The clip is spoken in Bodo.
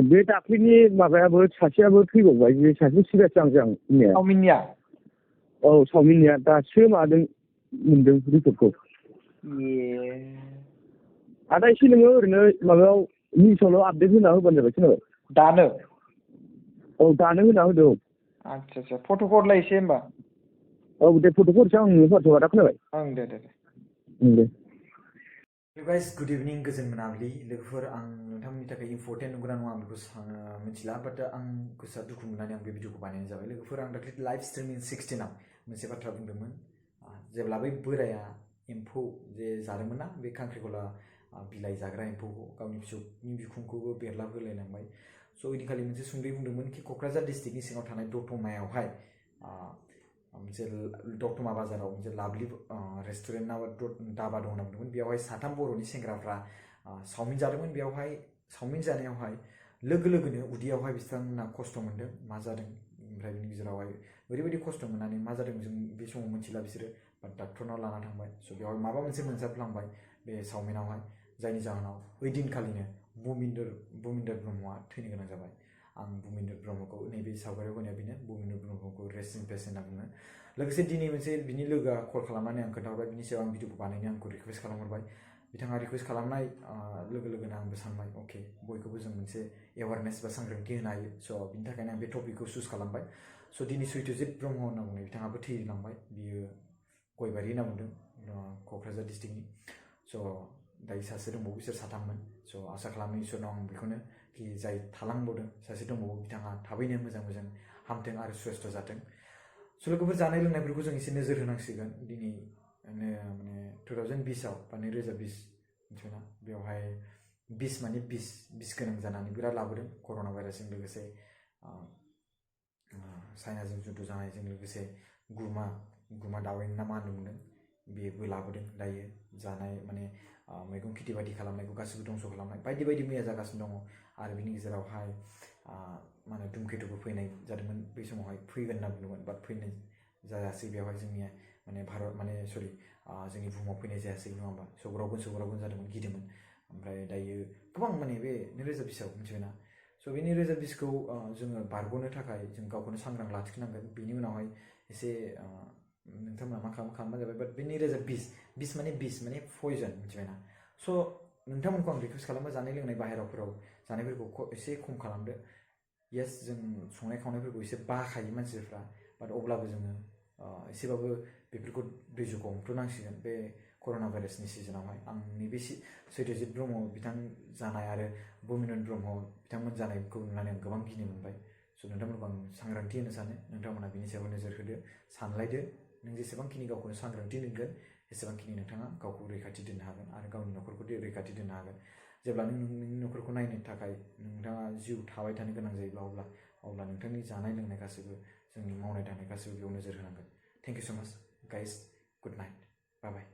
बे दाख्लैनि माबायाबो सासेयाबो थैबावबाय बे सासे सिगां आं होननाया चावमिननिया चावमिननिया दासो मादों मोनदों रिपर्टखौ आदा एसे नोङो ओरैनो माबायाव निउसावल' आपडेट होना होबानो जाबाय खोनाबाय दानो दानो होना होदो आच्छा फट'खौ हरलाय एसे होमबा दे फट'खौ हरसै आं नोंनो हरथ'आ दा खोनाबाय दे गाइस गुड इभिनिं गोजोन मोनाबिलि लोगोफोर आं नोंथांमोननि थाखाय इम्परटेन्ट नंगौना नङा आं बेखौ मिथिला बाट आं गोसोआ दुखु मोननानै आं बे भिडिअखौ बानायनाय जाबाय लोगोफोर आं दाख्लै लाइभ स्ट्रिमिं 16 मोनसे बाथ्रा बुंदोंमोन जेब्ला बै बोराया एम्फौ जे जादोंमोन ना बे खांख्रिखला बिलाइ जाग्रा एम्फौखौ गावनि फिसौनि बिखुंखौबो बेरलाब होलायलांबाय स' ओइदिनखालि मोनसे सुंदयै बुंदोंमोन कि क'क्राझार डिस्ट्रिक्टनि सिङाव थानाय दतमायावहाय मोनसे दतमा बाजाराव मोनसे लाभलि रेस्टुरेन्ट ना धाबा दं होनना बुंदोंमोन बेयावहाय 3 बर'नि सेंग्राफ्रा चावमिन जादोंमोन बेयावहाय चावमिन जानायावहाय लोगो लोगोनो उदैयावहाय बिथांमोना खस्थ' मोन्दों मा जादों ओमफ्राय बिनि गेजेरावहाय ओरैबायदि खस्थ' मोननानै मा जादों जों बे समाव मिथिला बिसोरो बाट डाक्टरनाव लाना थांबाय स' बेवहाय माबा मोनसे मोनजाफ्लांबाय बे चावमिनावहाय जायनि जाहोनाव ओइदिनखालिनो बुमिन्दर ब्रह्मआ थैनो गोनां जाबाय आं बुमिन्दर ब्रह्मखौ नैबे सावगारियाव होनाया बेनो बुमिन्दर ब्रह्मखौ रेस्ट इन पेस होनना बुङो लोगोसे दिनै मोनसे बिनि लोगोआ कल खालामनानै आं खोन्थाहरबाय बिनि सायाव आं भिडिअखौ बानायनो आंखौ रिकुवेस्ट खालामहरबाय बिथाङा रिकुवेस्ट खालामनाय लोगो लोगोनो आंबो सानबाय अके बयखौबो जों मोनसे एवारनेस बा सांग्रांथि होनो हायो स' बिनि थाखायनो आं बे टपिकखौ चुज खालामबाय स' दिनै सैत्यजित ब्रह्म होनना बुंनाय बिथाङाबो थैलांबाय बियो गयबारि होनना बुंदों क'क्राझार डिस्ट्रिक्टनि स' दायो सासे दंबावो बिसोर 3मोन स' आसा खालामो इसोरनाव आं बेखौनो कि जाय थालांबावदों सासे दंबावो बिथाङा थाबैनो मोजां हामथों आरो सुस्थ' जाथों स' लोगोफोर जानाय लोंनायफोरखौ जों एसे नोजोर होनांसिगोन दिनै माने 2020 बा 2020 मिथिबायना बेवहाय 20 माने बिस गोनां जानानै बिराद लाबोदों कर'ना भाइरासजों लोगोसे चाइनाजों जुद्ध जानायजों लोगोसे गुमा दावैन ना मा होनदोंमोन बेबो लाबोदों दायो जानाय माने मैगं खेथि बायदि खालामनायखौ गासिबो दंस' खालामनाय बायदि मैया जागासिनो दङ आरो बिनि गेजेरावहाय मा होनो धुमकेतुबो फैनाय जादोंमोन बै समावहाय फैगोन होनना बुंदोंमोन बाट फैनाय जायासै बेवहाय जोंनिया माने भारत माने सरि जोंनि बुहुमाव फैनाय जायासै नङा होमबा सौग्रावगोन जादोंमोन गिदोंमोन ओमफ्राय दायो गोबां माने बे 2020 मिथिबायना स' बे 2020खौ जोङो बारग'नो थाखाय जों गावखौनो सांग्रां लाखिनांगोन बेनि उनावहाय एसे नोंथांमोना मा खालामबानो जाबाय बाट बे 2020 माने पयजन मिथिबायना स' नोंथांमोनखौ आं रिकुवेस्ट खालामो जानाय लोंनाय बाहेरावफोराव जानायफोरखौ एसे खम खालामदो येस जों संनाय खावनायफोरखौ एसे बाखायो मानसिफ्रा बाट अब्लाबो जोङो एसेबाबो बेफोरखौ दैजोखौ हमथ'नांसिगोन बे कर'ना भाइरासनि सिजनावहाय आं नैबे सैत्यजित ब्रह्म बिथां जानाय आरो बुमिन्दर ब्रह्म बिथांमोन जानायखौ नुनानै आं गोबां गिनो मोनबाय स' नोंथांमोनखौ आं सांग्रांथि होनो सानो नोंथांमोना बिनि सायाव नोजोर होदो सानलायदो नों जेसेबांखिनि गावखौनो सांग्रांथि दोनगोन एसेबांखिनि नोंथाङा गावखौ रैखाथि दोननो हागोन आरो गावनि न'खरखौ रैखाथि दोननो हागोन जेब्ला नों नोंनि न'खरखौ नायनो थाखाय नोंथाङा जिउ थाबाय थानो गोनां जायोब्ला अब्ला नोंथांनि जानाय लोंनाय गासैबो जोंनि मावनाय दांनाय गासैबो बेयाव नोजोर होनांगोन थेंक इउ स' माच गाइस गुड नाइट बाय बाय